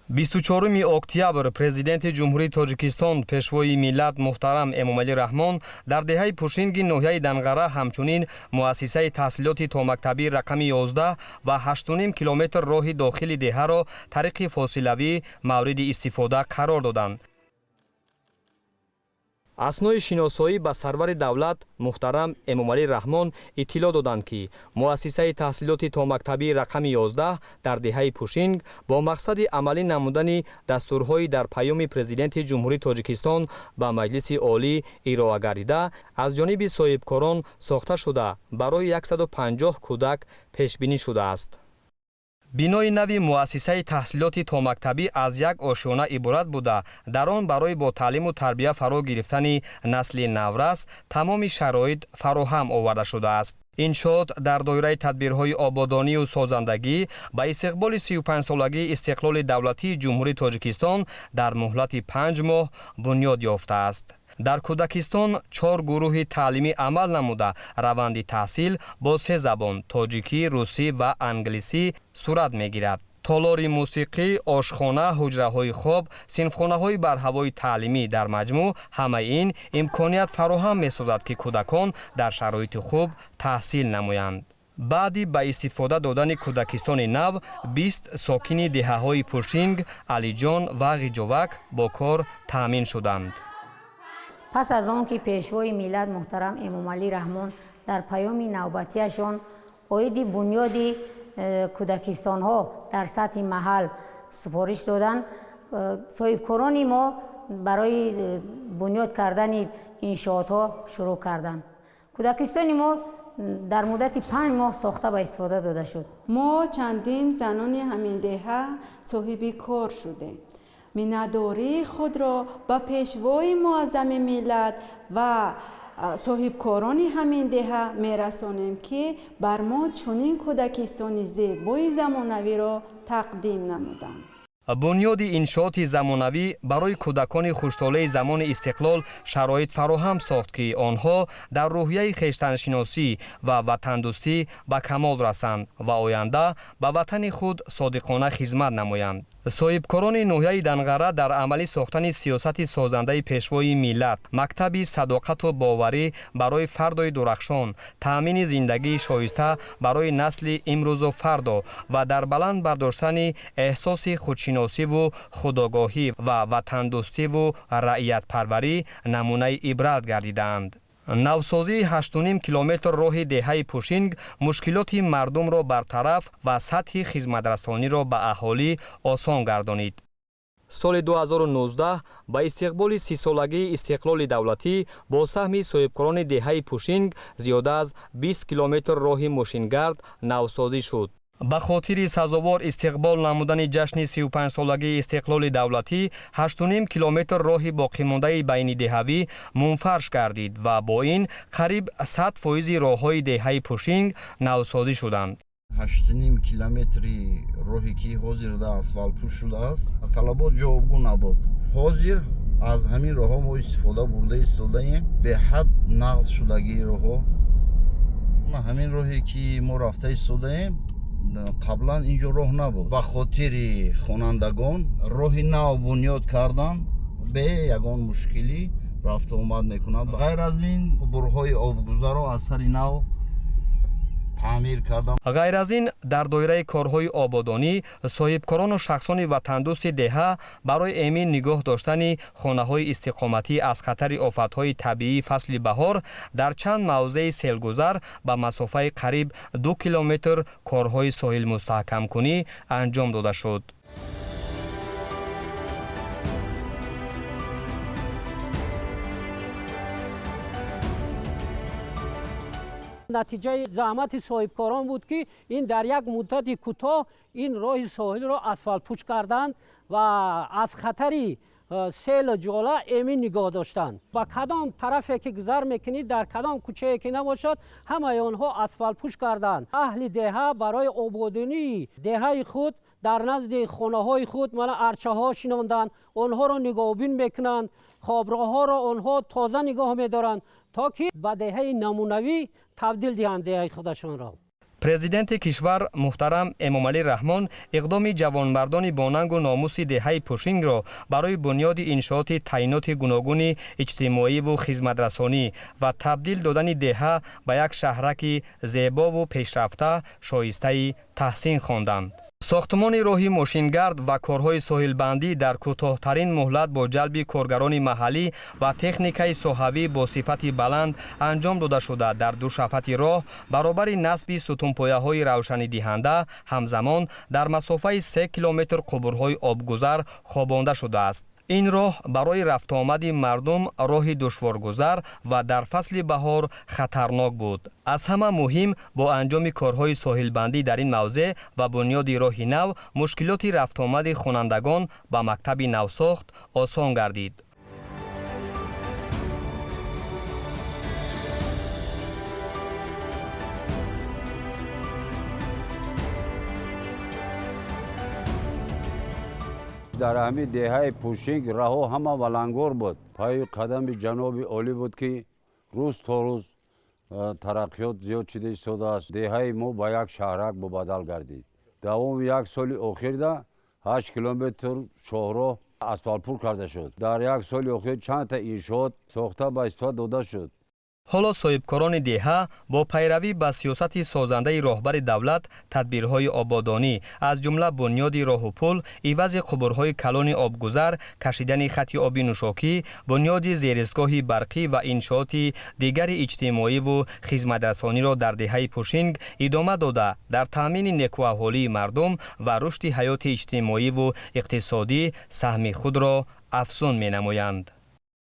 24 октябр Президенти Ҷумҳурии Тоҷикистон, Пешвои миллат муҳтарам Эмомалӣ Раҳмон дар деҳаи Пушинги ноҳияи Данғара ҳамчунин муассисаи таҳсилоти томактабӣ рақами 11 ва 8,5 километр роҳи дохили деҳаро тариқи фосилавӣ мавриди истифода қарор доданд. Аснои шиносоӣ ба сарвари давлат муҳтарам Эмомалӣ Раҳмон иттилоъ доданд, ки муассисаи таҳсилоти томактабии рақами 11 дар деҳаи Пушинг бо мақсади амалӣ намудани дастурҳои дар Паёми Президенти Ҷумҳурии Тоҷикистон ба Маҷлиси Олӣ ироа гардида аз ҷониби соҳибкорон сохта шуда, барои 150 кӯдак пешбинӣ шудааст. Бинои нави муассисаи таҳсилоти томактабӣ аз як ошёна иборат буда, дар он барои бо таълиму тарбия фаро гирифтани насли наврас тамоми шароит фароҳам оварда шудааст. Иншоот дар доираи тадбирҳои ободонию созандагӣ ба истиқболи 35-солагии истиқлоли давлатии Ҷумҳурии Тоҷикистон дар муҳлати 5 моҳ бунёд ёфтааст. Дар кӯдакистон чор гурӯҳи таълимӣ амал намуда, раванди таҳсил бо се забон: тоҷикӣ, русӣ ва англисӣ сурат мегирад. Толори мусиқӣ, ошхона, ҳуҷраҳои хоб, синфхонаҳои барҳавои таълимӣ, дар маҷмӯъ ҳамаи ин имконият фароҳам месозад, ки кӯдакон дар шароити хуб таҳсил намоянд. Баъди ба истифода додани кӯдакистони нав 20 сокини деҳаҳои Пушинг, Алиҷон ва Ғиҷовак бо кор таъмин шуданд. Пас аз он ки Пешвои миллат муҳтарам Эмомалӣ Раҳмон дар паёми навбатиашон оиди бунёди кӯдакистонҳо дар сатҳи маҳал супориш доданд, соҳибкорони мо барои бунёд кардани иншоотҳо шурӯъ карданд. Кӯдакистони мо дар муддати 5 моҳ сохта ба истифода дода шуд. Мо чандин занони ҳамин деҳа соҳиби кор шудем. Миннатдории худро ба Пешвои муаззами миллат ва соҳибкорони ҳамин деҳа мерасонем, ки бар мо чунин кӯдакистони зебои замонавиро тақдим намуданд. Бунёди иншооти замонавӣ барои кӯдакони хуштолеи замони истиқлол шароит фароҳам сохт, ки онҳо дар рӯҳияи хештаншиносӣ ва ватандӯстӣ ба камол расанд ва оянда ба ватани худ содиқона хизмат намоянд. Соҳибкорони ноҳияи Данғара дар амалӣ сохтани сиёсати созандаи Пешвои миллат, мактаби садоқату боварӣ барои фардои дурахшон, таъмини зиндагии шоиста барои насли имрӯзу фардо ва дар баланд бардоштани эҳсоси худшиносиву худогоҳӣ ва ватандӯстиву раиятпарварӣ намунаи ибрат гардидаанд. Навсозии 8,5 километр роҳи деҳаи Пушинг мушкилоти мардумро бартараф ва сатҳи хизматрасониро ба аҳолӣ осон гардонид. Соли 2019 ба истиқболи 30-солагии истиқлоли давлатӣ бо саҳми соҳибкорони деҳаи Пушинг зиёда аз 20 километр роҳи мошингард навсозӣ шуд. Ба хотири сазовор истиқбол намудани ҷашни 35-солагии истиқлоли давлатӣ 8,5 километр роҳи боқимондаи байнидеҳавӣ мунфарш гардид ва бо ин қариб 100 фоизи роҳҳои деҳаи Пушинг навсозӣ шуданд. 8,5 километри роҳе ки ҳозир да асфалтпӯш шудааст, талабот ҷавобгӯ набуд. Ҳозир аз ҳамин роҳҳо мо истифода бурда истодаем. Беҳад нағз шудагии роҳҳо. Ҳамин роҳе ки мо рафта истодаем, қаблан инҷо роҳ набуд. Ба хотири хонандагон роҳи нав бунёд кардан, бе ягон мушкилӣ рафту омад мекунад. Ғайр аз ин, қубурҳои обгузарро аз сари нав таъмир кардам. Ғайр аз ин, дар доираи корҳои ободонӣ соҳибкорону шахсони ватандӯсти деҳа барои эмин нигоҳ доштани хонаҳои истиқоматӣ аз хатари офатҳои табиии фасли баҳор дар чанд мавзеи селгузар ба масофаи қариб 2 километр корҳои соҳилмустаҳкамкунӣ анҷом дода шуд. Натиҷаи заҳмати соҳибкорон буд, ки ин дар як муддати кӯтоҳ ин роҳи соҳилро асфалтпӯш карданд ва аз хатари селу ҷола эмин нигоҳ доштанд. Ба кадом тарафе ки гузар мекунӣ, дар кадом кӯчае ки набошад, ҳамаи онҳо асфалтпӯш карданд. Аҳли деҳа барои ободонии деҳаи худ дар назди хонаҳои худ мана арчаҳо шинонданд, онҳоро нигоҳубин мекунанд, хоброҳҳоро онҳо тоза нигоҳ медоранд, то ки ба деҳаи намунавӣ табдил диҳанд деҳаи худашонро. Президенти кишвар муҳтарам Эмомалӣ Раҳмон иқдоми ҷавонмардони бонангу номуси деҳаи Пушингро барои бунёди иншооти таъиноти гуногуни иҷтимоиву хизматрасонӣ ва табдил додани деҳа ба як шаҳраки зебову пешрафта шоистаи таҳсин хонданд. Сохтмони роҳи мошингард ва корҳои соҳилбандӣ дар кӯтоҳтарин муҳлат бо ҷалби коргарони маҳаллӣ ва техникаи соҳавӣ бо сифати баланд анҷом дода шуда, дар ду шафати роҳ баробари насби сутунпояҳои равшанидиҳанда ҳамзамон дар масофаи 3 километр қубурҳои обгузар хобонда шудааст. Ин роҳ барои рафтуомади мардум роҳи душворгузар ва дар фасли баҳор хатарнок буд. Аз ҳама муҳим, бо анҷоми корҳои соҳилбандӣ дар ин мавзеъ ва бунёди роҳи нав мушкилоти рафтуомади хонандагон ба мактаби навсохт осон гардид. Дар ҳамин деҳаи Пушинг раҳо ҳама валангор буд. Пайи қадами ҷаноби олӣ буд, ки рӯз то рӯз тараққиёт зиёд шуда истодааст. Деҳаи мо ба як шаҳрак мубаддал гардид. Давоми як соли охирда 8 километр шоҳроҳ асфалтпур карда шуд. Дар як соли охир чандта иншоот сохта ба истифода дода шуд. Ҳоло соҳибкорони деҳа бо пайравӣ ба сиёсати созандаи роҳбари давлат тадбирҳои ободонӣ, аз ҷумла бунёди роҳу пул, ивази қубурҳои калони обгузар, кашидани хати оби нӯшокӣ, бунёди зеристгоҳи барқӣ ва иншооти дигари иҷтимоиву хизматрасониро дар деҳаи Пушинг идома дода, дар таъмини некӯаҳолии мардум ва рушди ҳаёти иҷтимоиву иқтисодӣ саҳми худро афзун менамоянд.